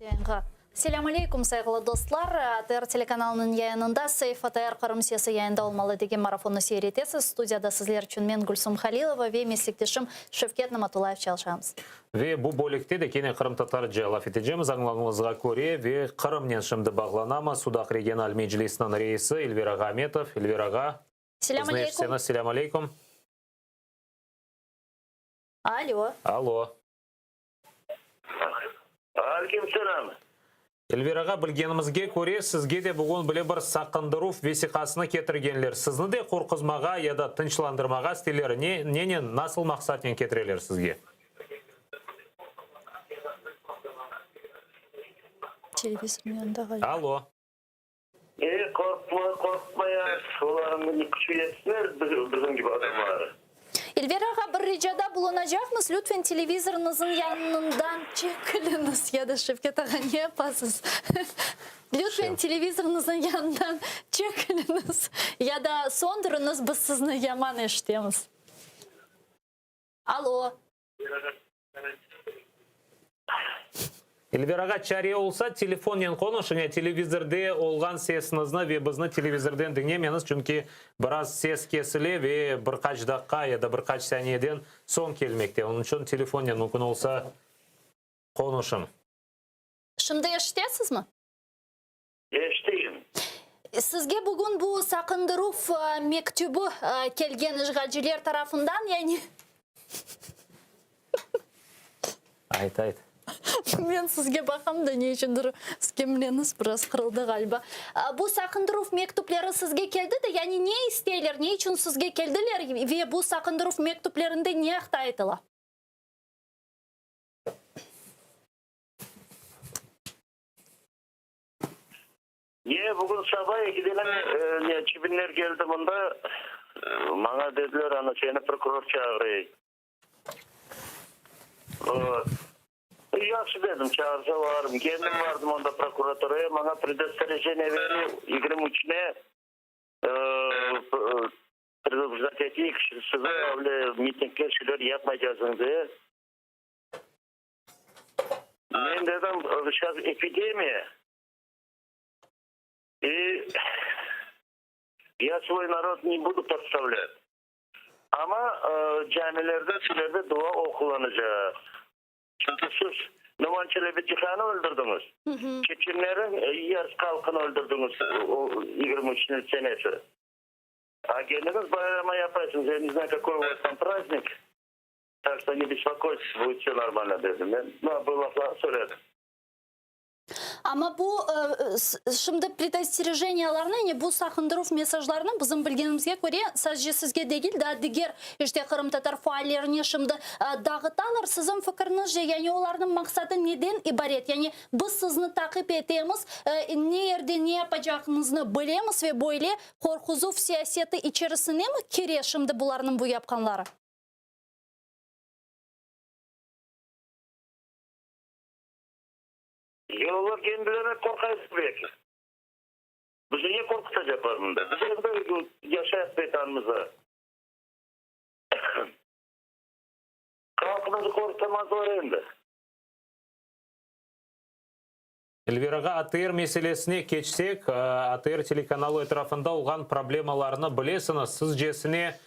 Yayınğa. Selâm aleyküm, sayğılı dostlar! ATR telekanalınıñ yayınında Save ATR Qırım sesi yayında olmalı degen marafonnı seyir etesiz. Studiyada sizler içün men, Gülsum Halilova, ve meslekdeşim Şevket Namatullayev çalışamız. Ve bu bölükte de kene qırımtatarca laf etecemiz, añlağıñızğa köre, ve Qırımnen şimdi bağlanamız. Sudaq regional meclisiniñ reisi Elver ağa Ametov. Elver ağa, Selâm bizni aleyküm! eşitseñiz, selâm aleyküm! Alo! Alo! Aleyküm selâm. Elver ağa, bilgenimizge köre, sizge de bugün bile bir saqındıruv vesiqasını ketirgenler. Sizni de qorquzmağa ya da tınçlandırmağa isteyler. Ne, nenen, nasıl maqsatnen ketireler sizge? Televizornıñ yanında ğaliba. Alo. E, qorqma, qorqmayıq. Olarnıñ küçü yetmez bizim kibi adamlara. İlver ağa, bir ricada bulunacaqmız, lütfen televizorıñızıñ yanından çekiliñiz, ya da Şevket ağa, ne yapasız? Lütfen televizorıñızıñ yanından çekiliñiz, ya da söndürüñiz, biz sizni yaman eşitemiz. Alo. İlver ağa, çare olsa, telefonnen qonuşıñ, ya televizorde olğan sesiñizni ve bizni televizorden diñlemeñiz, çünki biraz ses kesile ve bir qaç daqqa ya da bir qaç saniyeden soñ kelmekte. Onıñ içün telefonnen mümkün olsa qonuşıñ. Şimdi eşitesizmi? Eşiteyim. Sizge bugün bu saqındıruv mektübi kelgen işğalciler tarafından, yani. Ayt, ayt. Men sizge baqam da, ne içündir skemleniz biraz qırıldı ğaliba. Bu saqındıruv mektüpleri sizge keldi de, yani ne isteyler, ne içün sizge keldiler ve bu saqındıruv mektüplerinde ne aqta aytıla? Ne, bugün saba ekidenen ne, çibinler keldi mında, maña dediler, ana, seni prokuror çağırey. Vot. Yahşı dedim, çağırsa barım. Kendim bardım onda prokuraturaya, maña predostorejeniye bere, 23-ne preduprijdat eteyik, sizi öyle mitingler, şeyler yapmaycasıñız diye. Men dedim, seyças epidemiya, i ya svoy narod ne budu podstavlât. Amma camilerde, şulerde dua oqulanacaq. Çünki siz Noman Çelebicihanı öldürdiñiz, çeçenlerniñ yarısı halqını öldürdiñiz o 23 senesi. A kendiñiz bayrama yapaysıñız, ya ne znâyu, kakoy u vas tam prazdnik. Tak şto ne bespokoytes, будет vse normalno dedim men. No, bu laflarnı söyledim. Amma bu şimdi predosterejeniyalarnı, yani bu saqındıruv mesajlarını bizim bilgenimizge köre, sadece sizge degil, daa diger işte qırımtatar faallerine şimdi dağıtalar. Siziñ fikriñizce, yani olarnıñ maqsadı neden ibaret? Yani biz sizni taqip etemiz, ne yerde ne yapacağıñıznı bilemiz ve böyle qorquzuv siyaseti içerisinemi kire şimdi bularnıñ bu yapqanları? Ya olar kendilerine qorqaylar belki. Bizni ne qorqutacaqlar mında? Biz endi yaşayıq Vetanımızda. Halqımızı qorqutamazlar endi. Elvir ağa, ATR meselesine keçsek, ATR telekanalı etrafında olğan problemalarnı bilesiñiz. Sizcesine,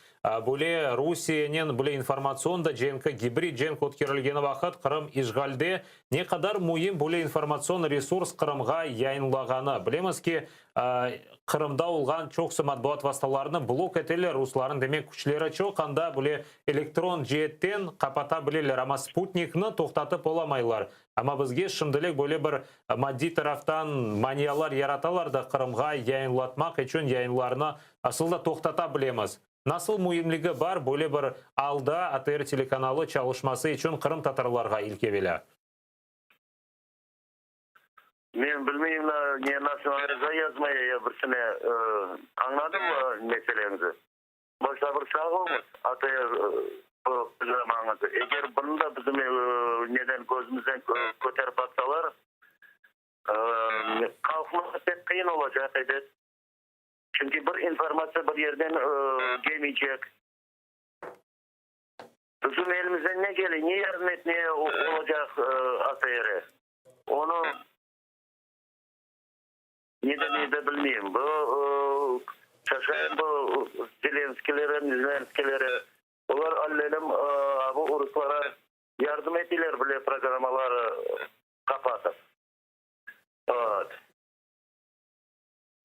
böyle Rusiyenen böyle informatsion da cenki, gibrid cenk ötkerilgeni vaqıt Qırım işğalde ne qadar müim böyle informatsion resurs Qırımğa yayınlağanı? Bilemiz ki, Qırımda olğan çoqusı matbuat vastalarını blok eteler, ruslarnıñ, demek, küçleri çoq, anda böyle elektron ceetten qapata bileler, amma sputnikni toqtatıp olamaylar. Amma bizge şimdilik böyle bir maddiy taraftan manialar yaratalar da, Qırımğa yayınlatmaq içün yayınlarnı asıl da toqtata bilemiz. Nasıl müimligi bar böyle bir alda ATR telekanalı çalışması içün qırımtatarlarğa ilk evelâ? Men bilmeyim, ne nasıl ariza yazmaya ya birisine, añladım meseleñizi. Başta bir sağ oluñız, ATR programmañız. Eger bunı da bizim neden közümizden köterip atsalar, halqımızğa pek qıyın olacaq, ebet. Çünki bir informatsiya bir yerden kelmeycek. Bizim elimizden ne kele, ne yardım etmeye olacaq ATR? Onı ne demeyde bilmeyim. Bu şaşayım bu Zelenskilere, Mizlenskilere. Olar allelem bu uruslara yardım eteler bile programmaları qapatıp. Vot.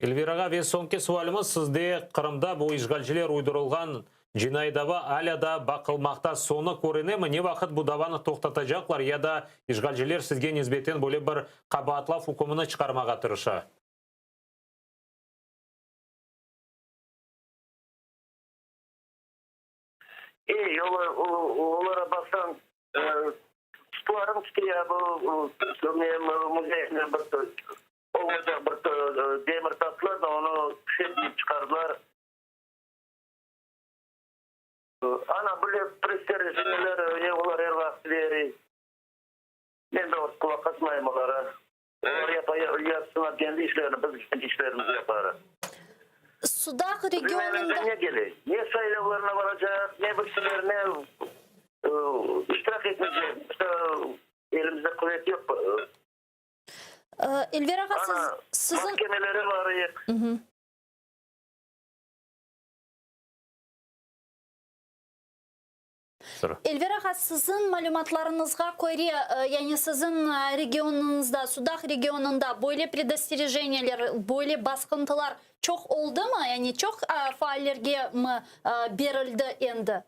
Elvira ağa, ve soñki sualimiz sizde, Qırımda bu işğalciler uydurılğan cinaiy dava alâ daa baqılmaqta, soñu körünemi? Ne vaqıt bu davanı toqtatacaqlar ya da işğalciler sizge nisbeten böyle bir qabaatlav ükümini çıqarmağa tırışa? Ey, olara baqsañ, tutlarım tüte ya, bu muzeynen bir olacaq bir demir taptılar da, onı tüfek deyip çıqardılar. Ana, böyle pressler, ne olar er vaqıt bere. Men doğrusı qulaq asmayım olara. Olar yapsınlar kendi işlerini, biz kendi işlerimizni yaparıq. Sudaq Bizim regionında. elimizden ne kele? Ne saylavlarına baracaq, ne bir şeylerine iştirak etmeycek. Elimizde quvet yoq. Elver ağa, siz, Ana, siziñ. mahkemelere barayıq. Elver ağa, siziñ malümatlarıñızğa köre, yani siziñ regionıñızda, Sudaq regionında böyle predosterejeniyeler, böyle basqıntılar çoq oldımı? Yani çoq faallerge mi berildi endi?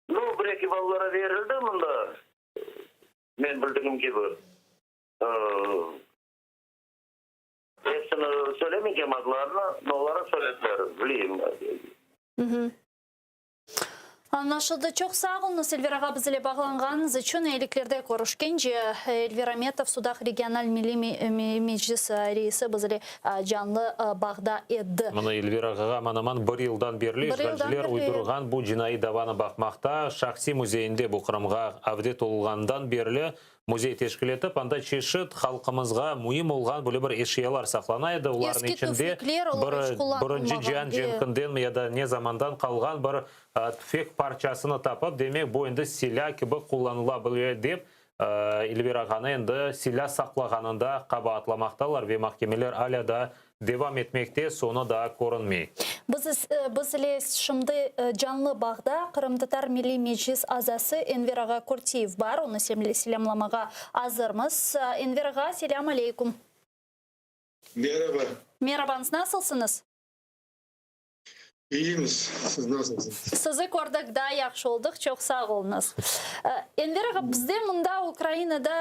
Nu, bir-eki balalara berildi mında, men bildigim kibi. Hepsini söylemeycem adlarını, no olara söylediler, bileyim. Añlaşıldı. Çoq sağ oluñız, Elver ağa, biz ile bağlanğanıñız içün. Eyiliklerde körüşkence. Elver Ametov, Sudaq regional milliy meclis reisi biz ile canlı bağda edi. Mına Elver ağağa aman-aman bir yıldan berli işğalciler uydurğan bu cinaiy davanı baqmaqta. Şahsiy müzeyinde bu Qırımğa avdet olğandan berli Müzey teşkil etip, anda çeşit halqımızğa müim olğan böyle bir eşyalar saqlana edi. Olarnıñ Eski içinde tüfekler, olar iç bir qullanılmağan, Birinci cian e. cenkindenmi ya da ne zamandan qalğan bir tüfek parçasını tapıp, demek, bu endi silâ kibi qullanıla bile dep, İlver ağanı endi silâ saqlağanında qabaatlamaqtalar ve mahkemeler alâ daa devam etmekte, soñu daa körünmey. Biz, biz ile şimdi canlı bağda Qırımtatar Milliy Meclis azası Enver ağa Kürtiyev bar, onı selâmlamağa azırmız. Enver ağa, selâm aleyküm. Meraba. Merabañız, nasılsıñız? İyimiz, siz nasılsıñız? Sizi kördik, daa yahşı oldıq, çoq sağ oluñız. Enver ağa, bizde mında Ukrainada,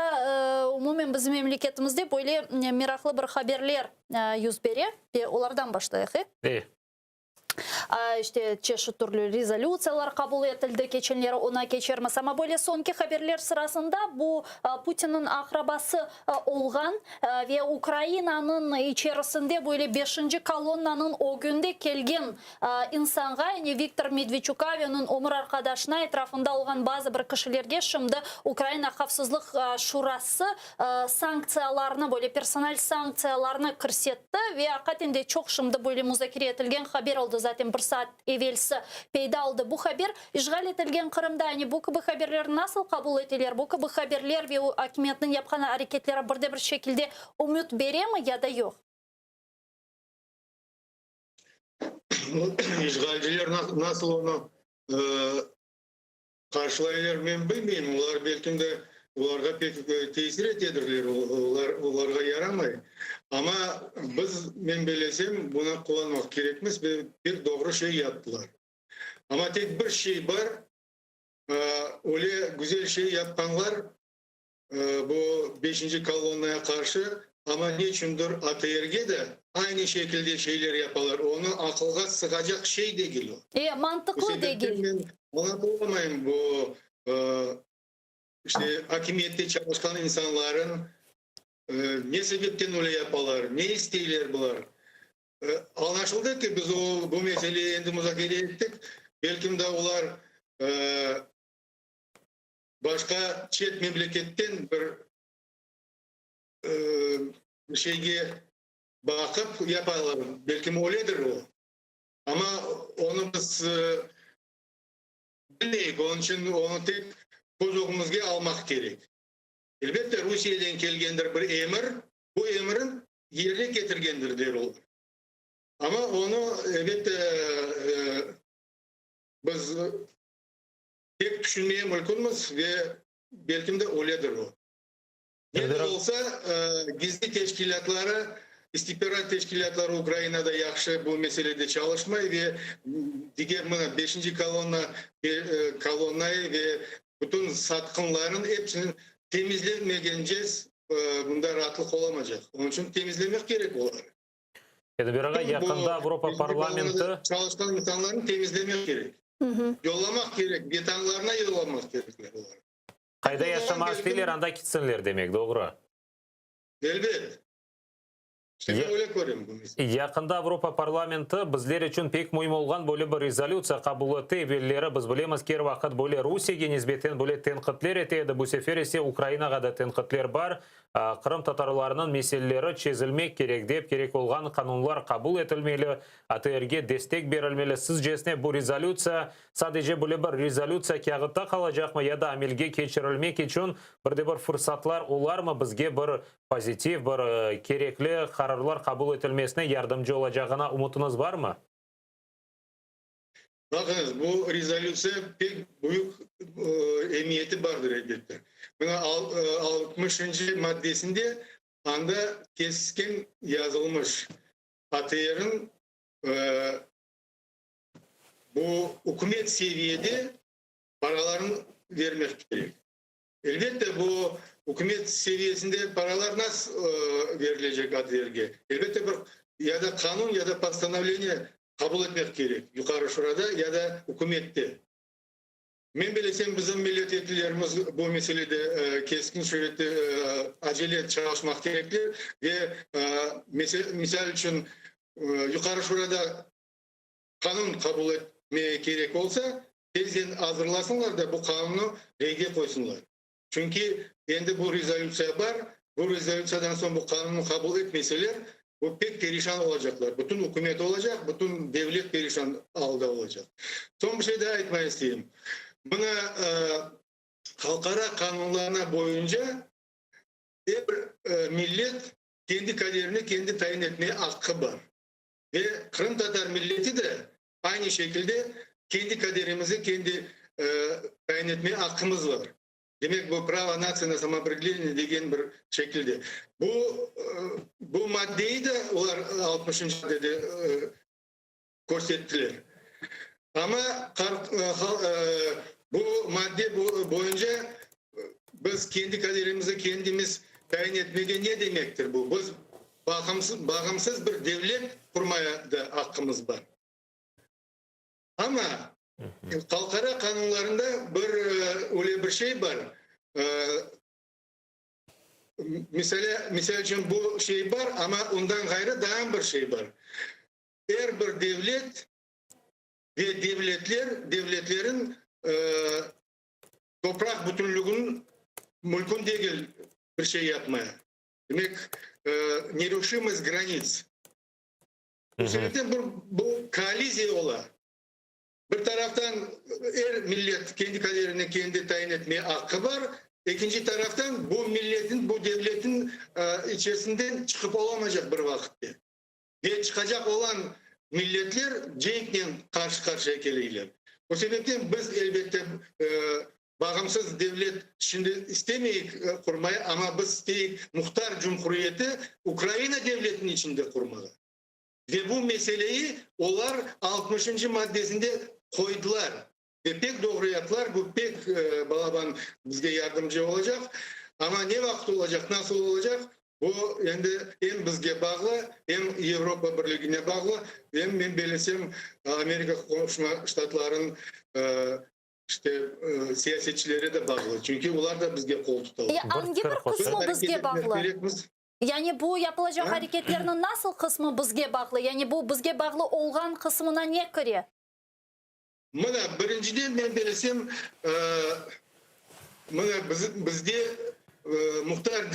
umumen bizim memleketimizde böyle meraqlı bir haberler yüz bere ve olardan başlayıq, e? E. İşte, çeşit türlü rezolütsiyalar qabul etildi, keçenleri oña keçermiz. Amma böyle soñki haberler sırasında bu Putinniñ aqrabası olğan ve Ukrainanıñ içerisinde böyle beşinci kolonnanıñ ögünde kelgen insanğa, yani Viktor Medvedçukka ve onıñ ömür arqadaşına, etrafında olğan bazı bir kişilerge şimdi Ukraina Havfsızlıq Şurası sanktsiyalarnı, böyle personal sanktsiyalarnı kirsetti ve aqiqaten de çoq şimdi böyle muzakere etilgen haber oldı, zaten bir saat evelsi peyda oldı bu haber. İşğal etilgen Qırımda yani bu kibi haberlerni nasıl qabul eteler, bu kibi haberler ve akimiyetniñ yapqan areketleri bir de bir şekilde ümüt beremi ya da yoq? İşğalciler nasıl onı qarşılaylar men bilmeyim, olar belkim de olarğa pek tesir etedirler, olar olarğa yaramay. Amma biz, men belesem, buna quvanmaq kerekmiz, pek doğru şey yaptılar. Amma tek bir şey bar, öyle güzel şey yapqanlar bu beşinci kolonnaya qarşı, amma neçündir ATRge de aynı şekilde şeyler yapalar, onı aqılğa sığacaq şey degil o. E, mantıqlı Bu sebepten degil. men añlap olamayım bu işte akimiyette çalışqan insanların ne sebepten öyle yapalar, ne isteyler bular. Añlaşıldı ki, biz o bu meseleyi endi muzakere ettik, belkim de olar başqa çet memleketten bir şeyge baqıp yaparlar, belkim öyledir o. Amma onı biz. Bilmeyik, onıñ içün onı tek köz ögümizge almaq kerek. Elbette, Rusiyeden kelgendir bir emir, bu emirin yerine ketirgendirler olar. Amma onı, elbette, biz pek tüşünmeye mülkünmiz ve belkim de öyledir o. Ne de olsa, gizli teşkilâtları, istihbarat teşkilâtları Ukrainada yahşı bu meselede çalışmay ve diger mına beşinci kolonna, kolonnayı ve bütün satqınların episini temizlenmegence bunda raatlıq olamacaq. Onıñ içün temizlemek kerek olarnı. Edem ağa, yaqında Avropa parlamenti. Çalışqan insanlarnı temizlemek kerek. Yollamaq kerek, vetanlarına yollamaq kerekler olarnı. Qayda yaşamaq isteyler, anda kitsinler, demek, doğru? Elbet. İşte men öyle körem bu meseleni. Yaqında Avropa parlamenti bizler içün pek müim olğan böyle bir rezolütsiya qabul etti. Evelleri, biz bilemiz ki, er vaqıt böyle Rusiyege nisbeten böyle tenqitler ete edi, bu sefer ise Ukrainağa da tenqitler bar. Qırımtatarlarnıñ meseleleri çezilmek kerek dep, kerek olğan qanunlar qabul etilmeli, ATRge destek berilmeli. Sizcesine, bu rezolütsiya sadece böyle bir rezolütsiya kâğıtta qalacaqmı ya da amelge keçirilmek içün bir de bir fırsatlar olarmı, bizge bir pozitiv, bir kerekli qararlar qabul etilmesine yardımcı olacağına ümütiñiz barmı? Baqıñız, bu rezolütsiya pek büyük emiyeti bardır, elbette. Mına altmışıncı maddesinde anda keskin yazılmış, ATRniñ bu ükümet seviyede paralarını vermek kerek. Elbette, bu ükümet seviyesinde paralar nasıl verilecek ATRge? Elbette, bir ya da qanun, ya da postanovleniye qabul etmek kerek Yuqarı Şurada ya da ükümette. Men bilesem, bizim millet vekillerimiz bu meselede keskin sürette acele çalışmaq kerekler ve, misal içün, Yuqarı Şurada qanun qabul etmege kerek olsa, tezden azırlasınlar da bu qanunnı reyge qoysınlar. Çünki endi bu rezolütsiya bar, bu rezolütsiyadan soñ bu qanunnı qabul etmeseler, bu pek perişan olacaqlar, bütün ükümet olacaq, bütün devlet perişan alda olacaq. Soñ bir şey daa aytmağa isteyim. Mına halqara qanunlarına boyunca er millet kendi kaderini kendi tayin etmeye aqqı bar. Ve qırımtatar milleti de aynı şekilde kendi kaderimizi kendi tayin etmeye aqqımız bar. Demek, bu pravo natsiy na samoopredeleniye degen bir şekilde. Bu bu maddeyi de olar altmışıncı maddede körsettiler. Amma bu madde boyunca biz kendi kaderimizi kendimiz tayin etmege ne demektir bu? Biz bağımsız bir devlet qurmaya da aqqımız bar. Amma halqara qanunlarında bir öyle bir şey bar, misal, misal içün bu şey bar, amma ondan ğayrı daa bir şey bar. Er bir devlet ve devletler, devletlerin topraq bütünlügin mümkün degil bir şey yapmaya. Demek, neruşimost granits. Bu sebepten bir bu koaliziya ola. Bir taraftan er millet kendi kaderini kendi tayin etmeye aqqı bar, ekinci taraftan bu milletin, bu devletin içerisinden çıqıp olamaycaq bir vaqıtte. Ve çıqacaq olan milletler cenknen qarşı-qarşıya keleyler. Bu sebepten biz, elbette, bağımsız devlet şimdi istemeyik qurmaya, amma biz isteyik muhtar cumhuriyeti Ukraina devletiniñ içinde qurmağa. Ve bu meseleyi olar altmışıncı maddesinde qoydılar. Ve pek doğru yaptılar, bu pek balaban bizge yardımcı olacaq. Amma ne vaqıt olacaq, nasıl olacaq, bu endi em bizge bağlı, em Avropa Birligine bağlı, em, men bellesem, Amerika Qoşma Ştatlarınıñ işte siyasetçileri de bağlı. Çünki olar da bizge qol tutalar. Ya angi bir qısmı bizge bağlı? Yani bu yapılacaq areketlerniñ nasıl qısmı bizge bağlı? Yani bu bizge bağlı olğan qısmına ne kire? Mına, birinciden men bellesem, mına bizde muhtar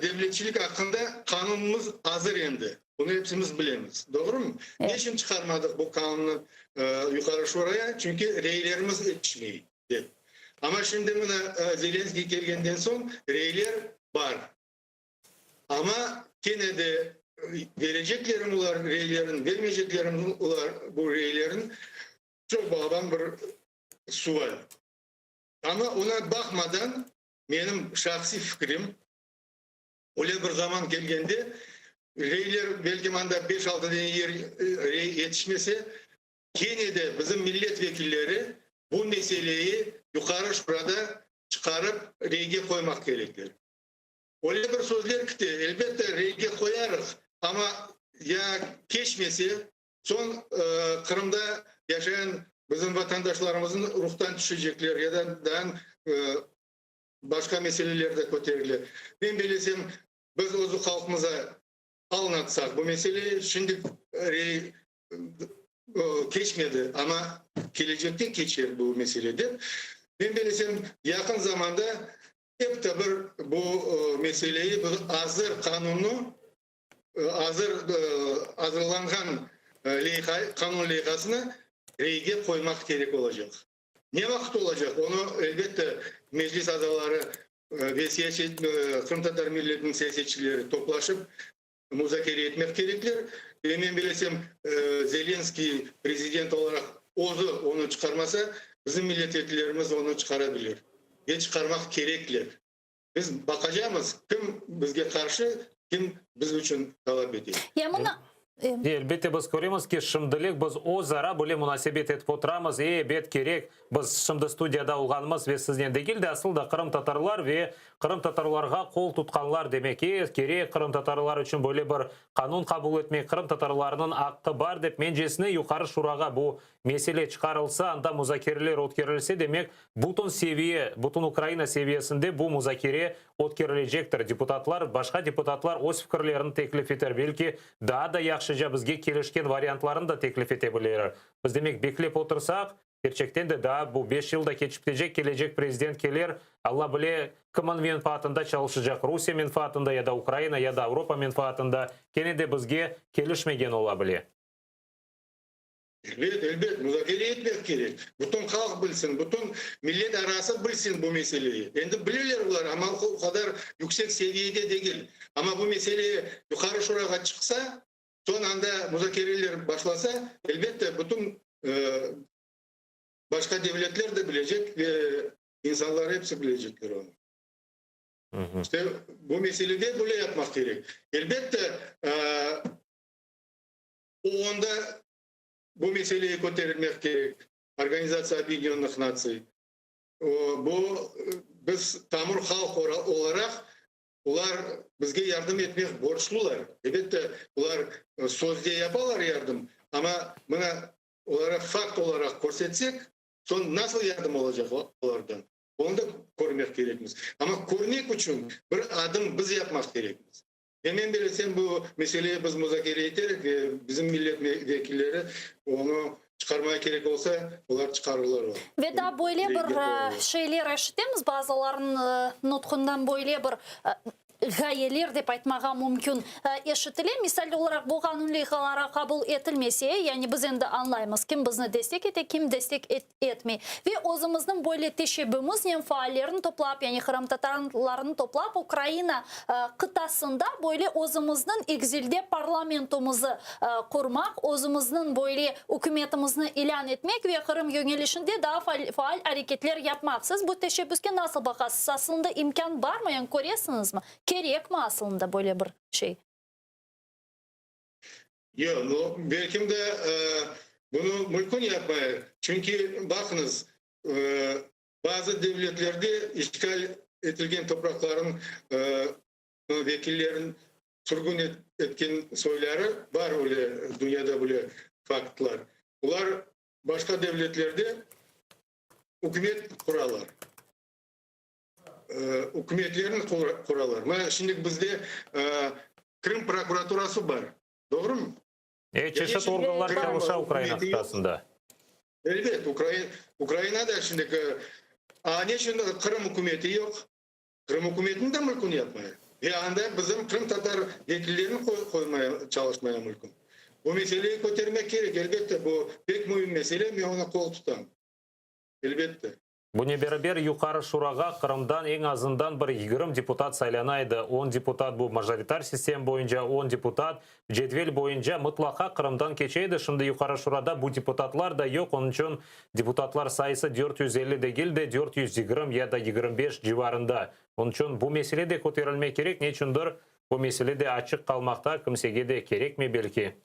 devletçilik aqqında qanunımız azır endi. Bunı epsimiz bilemiz. Doğrumı? Ne içün çıqarmadıq bu qanunnı Yuqarı Şuraya? Çünki reylerimiz yetişmey dep. Amma şimdi mına Zelenskiy kelgenden soñ reyler bar. Amma kene de bereceklermi olar reylerin, bermeyceklermi olar bu reylerin çoq balaban bir sual. Amma oña baqmadan menim şahsiy fikrim, Öyle bir zaman kelgende, reyler belki anda beş-altı dene yer rey yetişmese, kene de bizim millet vekilleri bu meseleyi Yuqarı Şurada çıqarıp reyge qoymaq kerekler. Öyle bir sözler kite, elbette reyge qoyarıq, amma ya keçmese, soñ Qırımda yaşayan bizim vatandaşlarımıznıñ ruhtan tüşecekler ya da daa Başqa meseleler de köterile. Men bellesem, biz özü halqımıza añlatsaq bu meseleyi, şimdi rey keçmedi, amma kelecekte keçer bu mesele dep, men bellesem, yaqın zamanda ep te bir bu meseleyi, bu azır qanunnı, azır azırlanğan leyha, qanun leyhasını reyge qoymaq kerek olacaq. Ne vaqıt olacaq, onı, elbette, Meclis azaları ve siyaset, qırımtatar milletiniñ siyasetçileri toplaşıp muzakere etmek kerekler. Ve men bilesem, Zelenskiy prezident olaraq özü onı çıqarmasa, bizim milletvekillerimiz onı çıqara bilir ve çıqarmaq kerekler. Biz baqacamız, kim bizge qarşı, kim biz içün talap ete. Ya mına Elbette, biz köremiz ki, şimdilik biz öz ara böyle munasebet etip oturamız, e, ebet, kerek, biz şimdi studiyada olğanımız ve siznen degil de, asıl da qırımtatarlar ve qırımtatarlarğa qol tutqanlar, demek, e, kerek qırımtatarlar içün böyle bir qanun qabul etmek, qırımtatarlarnıñ aqqı bar dep, mencesine, Yuqarı Şurağa bu Mesele çıqarılsa, anda muzakereler ötkerilse, demek, bütün seviye, bütün Ukraina seviyesinde bu muzakere ötkerilecektir. Deputatlar, başqa deputatlar öz fikirlerini teklif eter, belki, daa da yahşıca bizge kelişken variantlarını da teklif ete bileler. Biz, demek, beklep otursaq, kerçekten de daa bu beş yıl da keçip ketecek, kelecek prezident keler, Alla bile, kimin menfaatında çalışacaq, Rusiye menfaatında ya da Ukraina, ya da Avropa menfaatında, kene de bizge kelişmegen ola bile. Elbet, elbet, muzakere etmek kerek. Bütün halq bilsin, bütün millet arası bilsin bu meseleyi. Endi bileler olar, amma o qadar yüksek seviyede degil. Amma bu mesele Yuqarı Şurağa çıqsa, soñ anda muzakereler başlasa, elbette, bütün başqa devletler de bilecek ve insanlar episi bilecekler onı. İşte, bu meselede böyle yapmaq kerek. Elbette, OONda bu meseleyi köterilmek kerek, Organizatsiya Obyedenönnıh Natsiy. Bu, biz tamır halq olaraq, olar bizge yardım etmek borclular. Elbette, olar sözde yapalar yardım, amma mına olara fakt olaraq körsetsek, soñ nasıl yardım olacaq olardan, onı da körmek kerekmiz. Amma körmek içün bir adım biz yapmaq kerekmiz. Ve men bilesem, bu meseleyi biz muzakere eterik ve bizim millet vekilleri onı çıqarmağa kerek olsa, olar çıqarırlar onı. Ve daa böyle bir şeyler eşitemiz, bazılarınıñ nutqundan böyle bir ğayeler dep aytmağa mümkün eşitile. Misal olaraq, bu qanun leyhaları qabul etilmese, yani biz endi añlaymız, kim bizni destek ete, kim destek etmey. Ve özümizniñ böyle teşebbümiznen faallerni toplap, yani qırımtatarlarnı toplap, Ukraina qıtasında böyle özümizniñ egzilde parlamentomuzu qurmaq, özümizniñ böyle ükümetimizni ilân etmek ve Qırım yöñelişinde daa faal areketler yapmaq. Siz bu teşebbüske nasıl baqasız? Aslında imkân barmı, yani köresiñizmi? Kerekmi aslında böyle bir şey? Yoq, no, belkim de bunı mümkün yapmayıq. Çünki, baqıñız, bazı devletlerde işğal etilgen topraqlarnıñ vekillerin sürgün etken soyları bar, öyle dünyada böyle faktlar. Olar başqa devletlerde ükümet quralar. Ükümetlerni quralar. Mına şimdi bizde Krım prokuraturası bar. Doğrumı? E, çeşit organlar çalışa Ukraina qıtasında. Elbet, Ukrainada şimdiki. A ne içün Qırım ükümeti yoq? Qırım ükümetini de mümkün yapmaya. Ve anda bizim qırımtatar vekillerini qoymaya çalışmaya mümkün. Bu meseleyi kötermek kerek, elbette, bu pek müim mesele, men oña qol tutam. Elbette. Bunen beraber, Yuqarı Şurağa Qırımdan eñ azından bir 20 deputat saylana edi. 10 deputat bu majoritar sistem boyunca, 10 deputat cedvel boyunca mıtlaqa Qırımdan keçe edi. Şimdi Yuqarı Şurada bu deputatlar da yoq, onıñ içün deputatlar sayısı 450 degil de, 420 ya da 25 civarında. Onıñ içün bu mesele de köterilmek kerek, neçündir bu mesele de açıq qalmaqta, kimsege de kerekmey belki.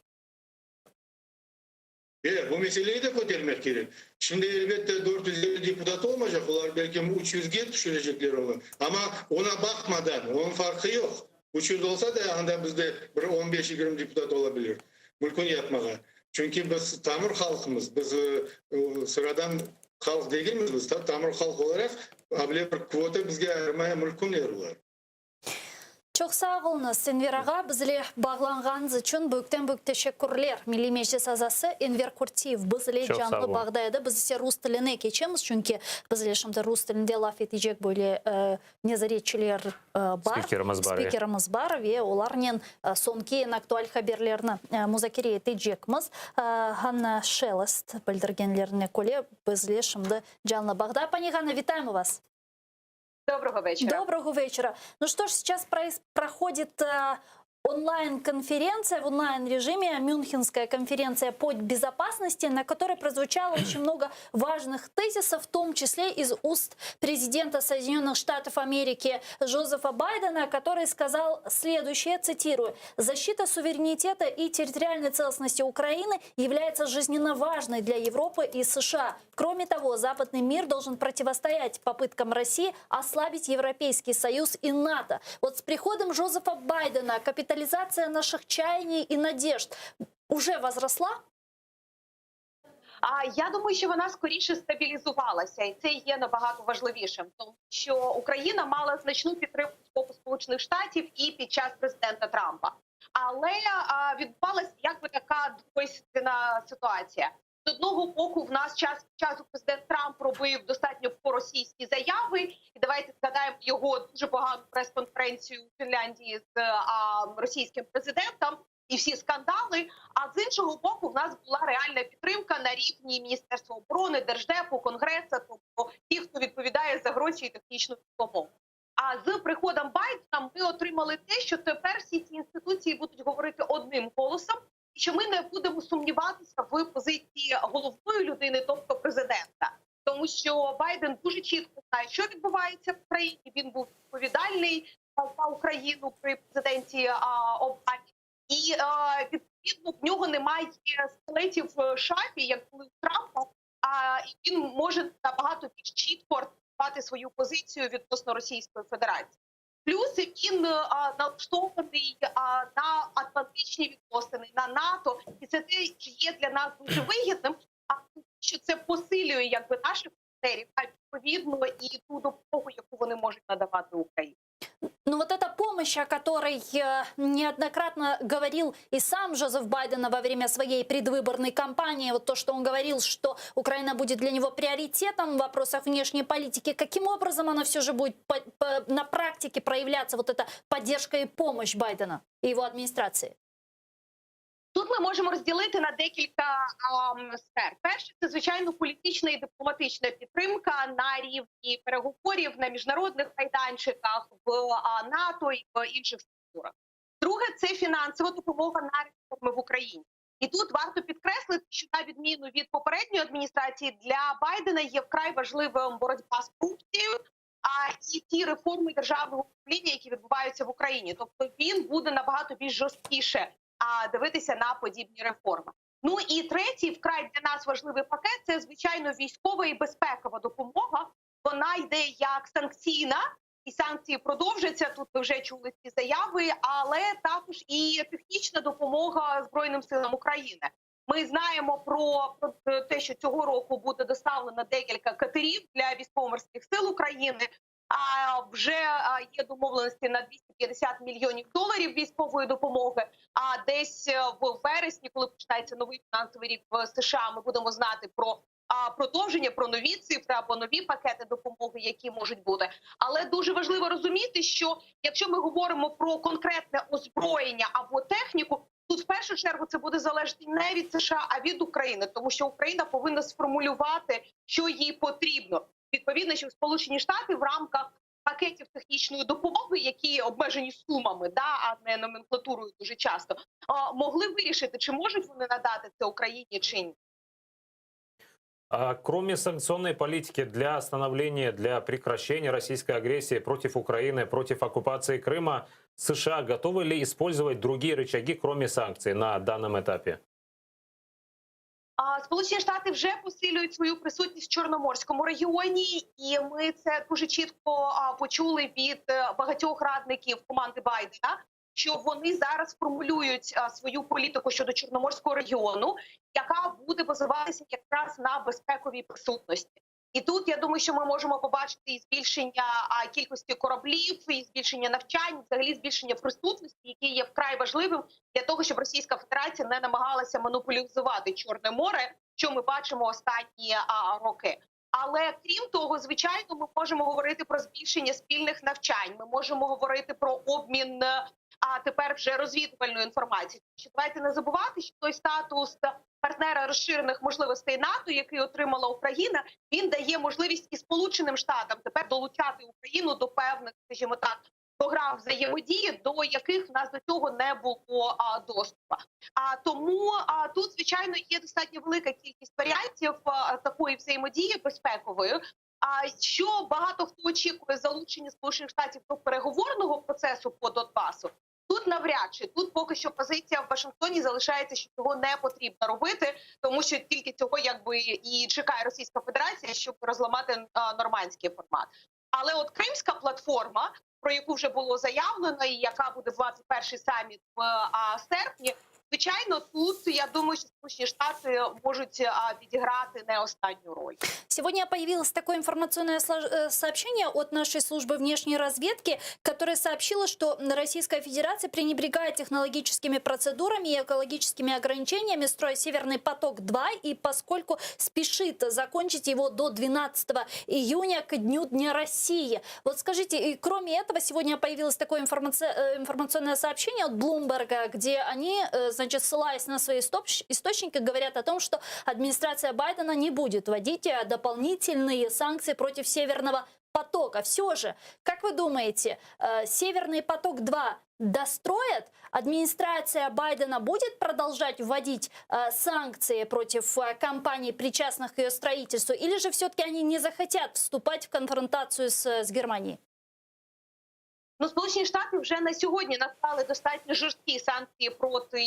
E, bu meseleyi de kötermek kerek. Şimdi, elbette, 450 deputat olmaycaq, olar belki 300ge tüşürecekler onı. Amma oña baqmadan, onıñ farqı yoq. 300 olsa da, anda bizde bir 15-20 deputat ola bilir. Mümkün yapmağa. Çünki biz tamır halqımız, biz sıradan halq degilmiz, biz tamır halq olaraq, bile bir kvota bizge ayırmaya mümkün olar. Çoq sağ oluñız, Enver ağa, bizle bağlanğanıñız içün büyükten-büyük teşekkürler. Milliy Meclis azası Enver Kurtiyev bizle canlı bağda edi. Biz ise rus tiline keçemiz, çünki bizle şimdi rus tilinde laf etecek böyle nezaretçiler bar. Spikerimiz bar. Spikerimiz bar ve olarnen soñki eñ aktual haberlerni muzakere etecekmiz. Ğanna Şelest bildirgenlerine köre, bizle şimdi canlı bağda. Pani Ğanna, вітаємо вас. Доброго вечера. Доброго вечера. Ну что ж, сейчас проходит онлайн-конференция в онлайн-режиме, Мюнхенская конференция по безопасности, на которой прозвучало очень много важных тезисов, в том числе из уст президента Соединенных Штатов Америки Джозефа Байдена, который сказал следующее, цитирую: «Защита суверенитета и территориальной целостности Украины является жизненно важной для Европы и США. Кроме того, западный мир должен противостоять попыткам России ослабить Европейский Союз и НАТО». Вот с приходом Джозефа Байдена капитализация наших чаяний и надежд уже возросла? А я думаю, що вона скоріше стабілізувалася, і це є набагато важливішим, тому що Україна мала значну підтримку з боку Сполучених Штатів і під час президента Трампа. Але відбувалася якби така двойственна ситуація. З одного боку, в нас час від часу президент Трамп робив достатньо проросійські заяви, і давайте згадаємо його дуже погану прес-конференцію у Фінляндії з російським президентом і всі скандали. А з іншого боку, в нас була реальна підтримка на рівні Міністерства оборони, Держдепу, Конгресу, тобто ті, хто відповідає за гроші і технічну допомогу. А з приходом Байдена ми отримали те, що тепер всі ці інституції будуть говорити одним голосом, і що ми не будемо сумніватися в позиції головної людини, тобто президента. Тому що Байден дуже чітко знає, що відбувається в країні. Він був відповідальний за Україну при президенті Обамі. І відповідно в нього немає скелетів в шафі, як були у Трампа. А і він може набагато більш чітко артикулювати свою позицію відносно Російської Федерації. Плюс він налаштований на атлантичні відносини, на НАТО, і це те, що є для нас дуже вигідним. А що це посилює якби наших партнерів, а відповідно і ту допомогу, яку вони можуть надавати Україні. Ну вот эта помощь, о которой неоднократно говорил и сам Джозеф Байден во время своей предвыборной кампании, вот то, что он говорил, что Украина будет для него приоритетом в вопросах внешней политики, каким образом она все же будет на практике проявляться, вот эта поддержка и помощь Байдена и его администрации? Тут ми можемо розділити на декілька сфер. Перше, це звичайно політична і дипломатична підтримка на рівні переговорів на міжнародних майданчиках, в НАТО і в інших структурах. Друге, це фінансова допомога на реформи в Україні. І тут варто підкреслити, що на відміну від попередньої адміністрації для Байдена є вкрай важливим боротьба з корупцією, а і ті реформи державного управління, які відбуваються в Україні. Тобто він буде набагато більш жорсткіше дивитися на подібні реформи. Ну і третій, вкрай для нас важливий пакет – це, звичайно, військова і безпекова допомога. Вона йде як санкційна, і санкції продовжаться, тут ви вже чули ці заяви, але також і технічна допомога Збройним силам України. Ми знаємо про те, що цього року буде доставлено декілька катерів для військово-морських сил України. А вже є домовленості на 250 мільйонів доларів військової допомоги. А десь в вересні, коли починається новий фінансовий рік в США, ми будемо знати про продовження, про нові цифри або нові пакети допомоги, які можуть бути. Але дуже важливо розуміти, що якщо ми говоримо про конкретне озброєння або техніку, тут в першу чергу це буде залежати не від США, а від України, тому що Україна повинна сформулювати, що їй потрібно. Відповідно, що Сполучені Штати в рамках пакетів технічної допомоги, які обмежені сумами, да, а не номенклатурою дуже часто, могли вирішити, чи можуть вони надати це Україні чи ні. А кроме санкционной политики для остановления, для прекращения российской агрессии против Украины, против оккупации Крыма, США готовы ли использовать другие рычаги, кроме санкций, на данном этапе? А Сполучені Штати вже посилюють свою присутність в Чорноморському регіоні, і ми це дуже чітко почули від багатьох радників команди Байдена, що вони зараз формулюють свою політику щодо Чорноморського регіону, яка буде базуватися якраз на безпековій присутності. І тут я думаю, що ми можемо побачити і збільшення кількості кораблів, і збільшення навчань, взагалі збільшення присутності, яке є вкрай важливим для того, щоб Російська Федерація не намагалася монополізувати Чорне море, що ми бачимо останні роки. Але крім того, звичайно, ми можемо говорити про збільшення спільних навчань. Ми можемо говорити про обмін а тепер вже розвідувальної інформації. Що давайте не забувати, що той статус партнера розширених можливостей НАТО, який отримала Україна, він дає можливість і Сполученим Штатам тепер долучати Україну до певних, скажімо так, програм взаємодії, до яких в нас до цього не було доступу. А тому тут, звичайно, є достатньо велика кількість варіантів такої взаємодії безпекової. А що багато хто очікує залучення Сполучених Штатів до переговорного процесу по Донбасу, тут навряд чи тут поки що позиція в Вашингтоні залишається, що цього не потрібно робити, тому що тільки цього якби і чекає Російська Федерація, щоб розламати нормандський формат. Але от Кримська платформа, про яку вже було заявлено, і яка буде мати перший саміт в серпні, звичайно, тут я думаю, що Сполучені Штати можуть відіграти не останню роль. Сегодня появилось такое информационное сообщение от нашей службы внешней разведки, которое сообщило, что Российская Федерация пренебрегает технологическими процедурами и экологическими ограничениями, строя Северный поток-2, и поскольку спешит закончить его до 12 июня к дню Дня России. Вот скажите, и кроме этого, сегодня появилось такое информационное сообщение от Bloomberg, где они, значит, ссылаясь на свои источники, говорят о том, что администрация Байдена не будет вводить дополнительные санкции против Северного потока. Все же, как вы думаете, Северный поток-2 достроят? Администрация Байдена будет продолжать вводить санкции против компаний, причастных к ее строительству, или же все-таки они не захотят вступать в конфронтацию с Германией? Ну, Сполучені Штати вже на сьогодні наклали достатньо жорсткі санкції проти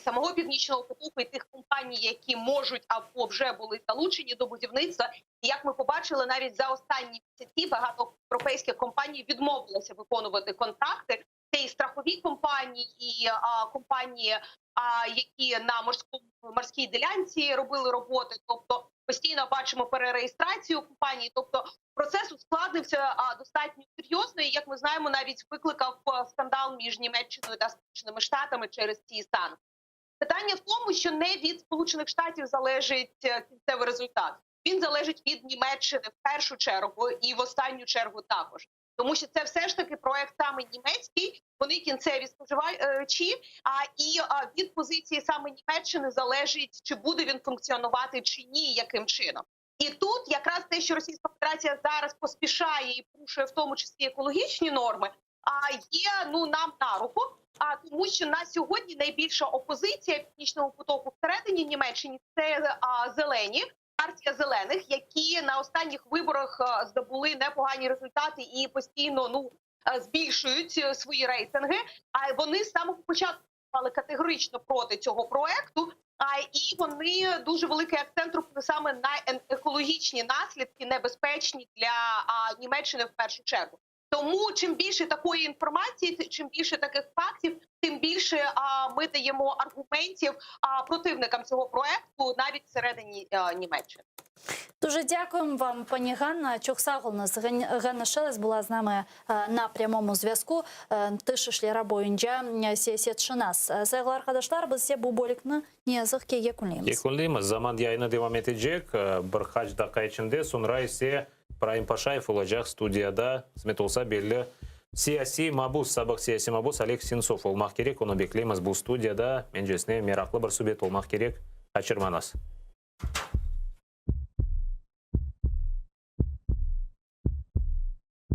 самого північного потоку і тих компаній, які можуть або вже були залучені до будівництва. І як ми побачили, навіть за останні місяці багато європейських компаній відмовилися виконувати контракти. Це і страхові компанії, і компанії, які на морській ділянці робили роботи. Тобто постійно бачимо перереєстрацію компаній. Тобто процес ускладнився достатньо серйозно, і, як ми знаємо, навіть викликав скандал між Німеччиною та Сполученими Штатами через ці санкції. Питання в тому, що не від Сполучених Штатів залежить кінцевий результат. Він залежить від Німеччини в першу чергу і в останню чергу також. Тому що це все ж таки проект саме німецький, вони кінцеві споживачі, і від позиції саме Німеччини залежить, чи буде він функціонувати, чи ні, яким чином. І тут якраз те, що Російська Федерація зараз поспішає і порушує в тому числі екологічні норми, є, нам на руку, тому що на сьогодні найбільша опозиція Північному потоку всередині Німеччини – це зелені, партія зелених, які на останніх виборах здобули непогані результати і постійно збільшують свої рейтинги. А вони з самого початку виступали категорично проти цього проекту, і вони дуже великий акцент робили саме на екологічні наслідки, небезпечні для Німеччини в першу чергу. Тому чим більше такої інформації, чим більше таких фактів, тим більше ми даємо аргументів противникам цього проекту навіть всередині Німеччини. Дуже дякуємо вам, пані Ганна. Çoq sağ oluñız. Ганна Шелест була з нами на прямому зв'язку. Tış işleri boyunca siyasetşınas. Sayğılı arqadaşlar, biz ise bu bölükni ne yazıq ki yekünleymiz. Yekünleymiz. Zaman yayını devam etecek bir qaç daqqa içinde, soñra ise İbraim Paşayev olacaq studiyada, qısmet olsa, belli siyasiy mabus, sabıq siyasiy mabus Oleg Sentsov olmaq kerek, onı bekleymiz bu studiyada, mencesine, meraqlı bir subet olmaq kerek, qaçırmañız.